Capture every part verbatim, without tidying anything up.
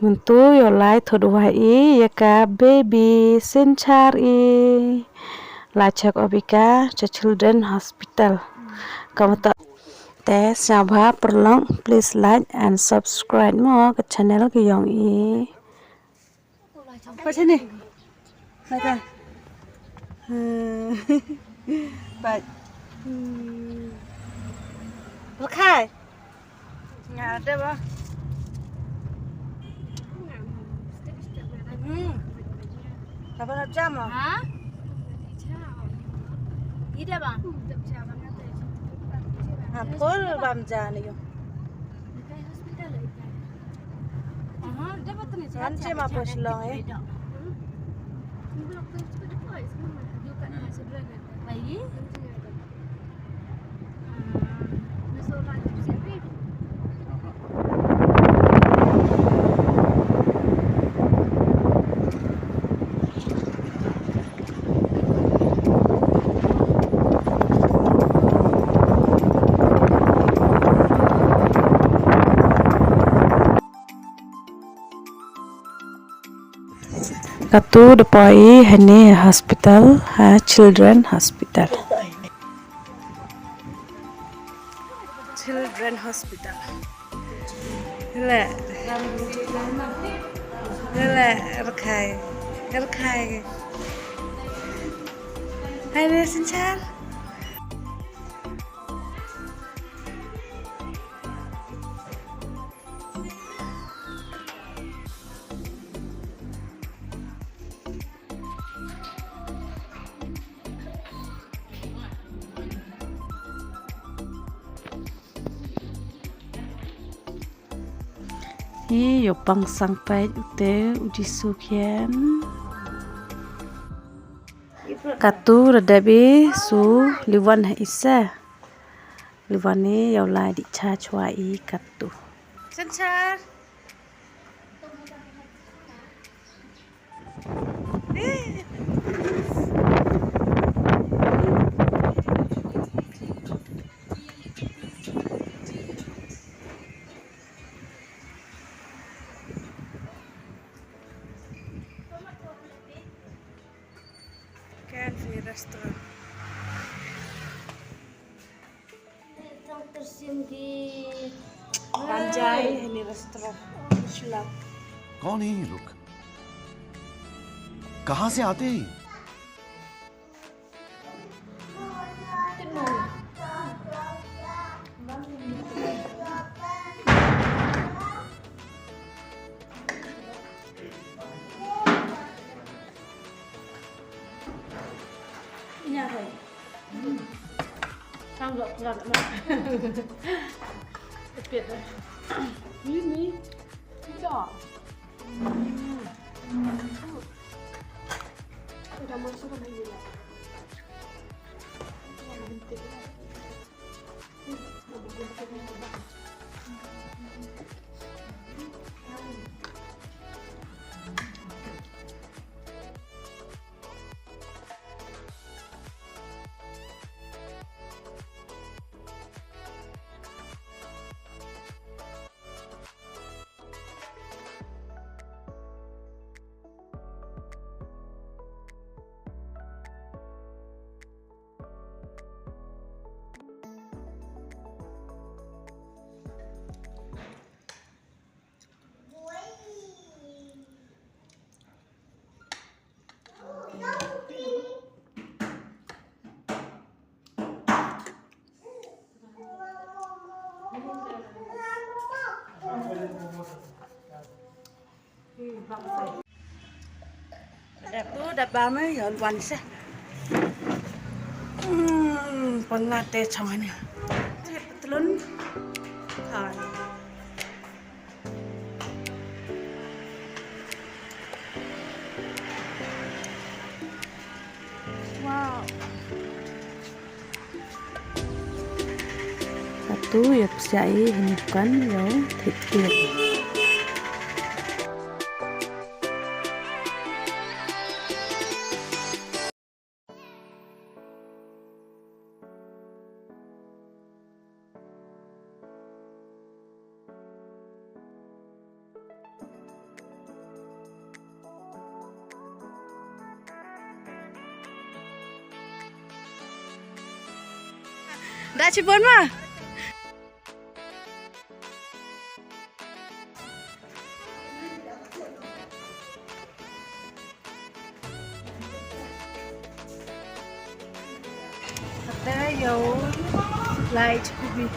Myntu yow lai thut wai i ya ka baby Synchar i. Lai check up i ka cha Children Hospital. Kamwa toh te sñiawbha pyrlok, please like and subscribe mo ka channel ka yong i. Pat chini. Pat ta. Pat. Rkhai. Nga de ba. Hmm. Ka ba jam mo? Ha? Ida ba? Ha, pol bam jani yo. Aha, da ba tani. Wan che ma pos long eh. Katu da poi i hane hospital, ha Children Hospital. Children Hospital. Le. Le, rkhai. Rkhai. Hai, re, Synchar. Hi, yow pang sang pait ute u Jisu khian. Katu da dep i su liwan ha i se. Liwan i yow lai di cha chwa i katu. Synchar. Kan si restaurant. Bam ja i hini restaurant. Shilak. कौन है ये लोग? कहाँ से आते हैं ये? Nya hai. Sang lo, sang lo. Pit. Ini. Tidak. Udah masuk kan ini. Dep tu, dep bam e, yow wan se. Hmm, pyngat te chong ne. Te patlun. Hai. Wow. Katu yow psiah i hini dukan yow thied i. Da chibon ma. Ate yow lai chikubi.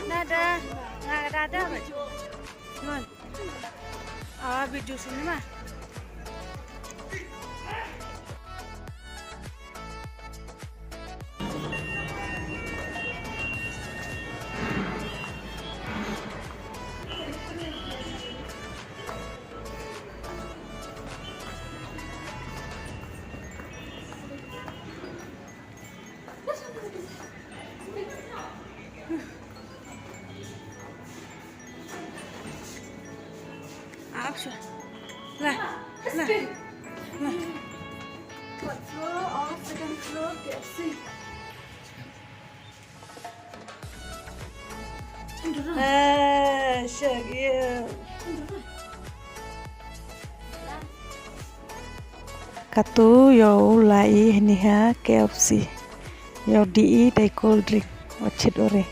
Nada, nada, nada. Mon. Ah, video sini mah. Action. Lah, lah, lah. Top floor or second floor, K F C. Eh, shag, yeah. Katu yow lai ini ha K F C. Yow di i dei cold drink. Wachit ore.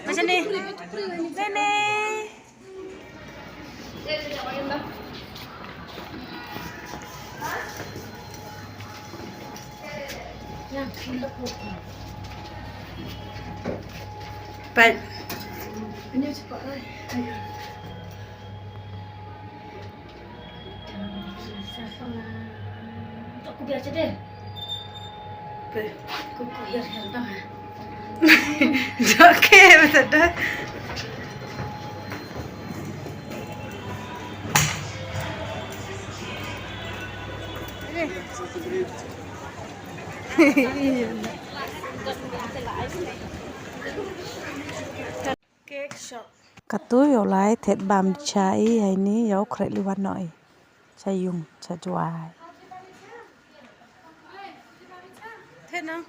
Macam ni. Nenek. Pat. Ini cepat lah. Aku biar aja deh. Ku, ku, ku, ya, ya, bang, ha. Joke, betul dah. Cake shop. Katu yow lai thied bam cha i, heini yow khreh liwan noh i. Cha yung, cha jwai. Thied noh.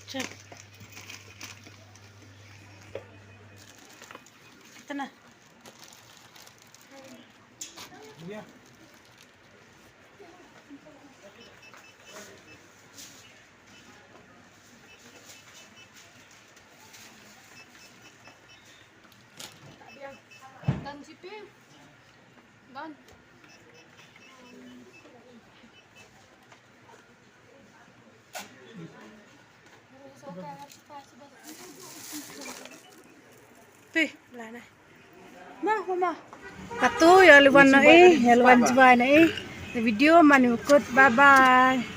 Check. Tana. Done, G P. Done. Te, la na. Ma, ma, ma. Katu, ya luan na eh, ya luan jbai na eh. Video mani mukut, bye bye.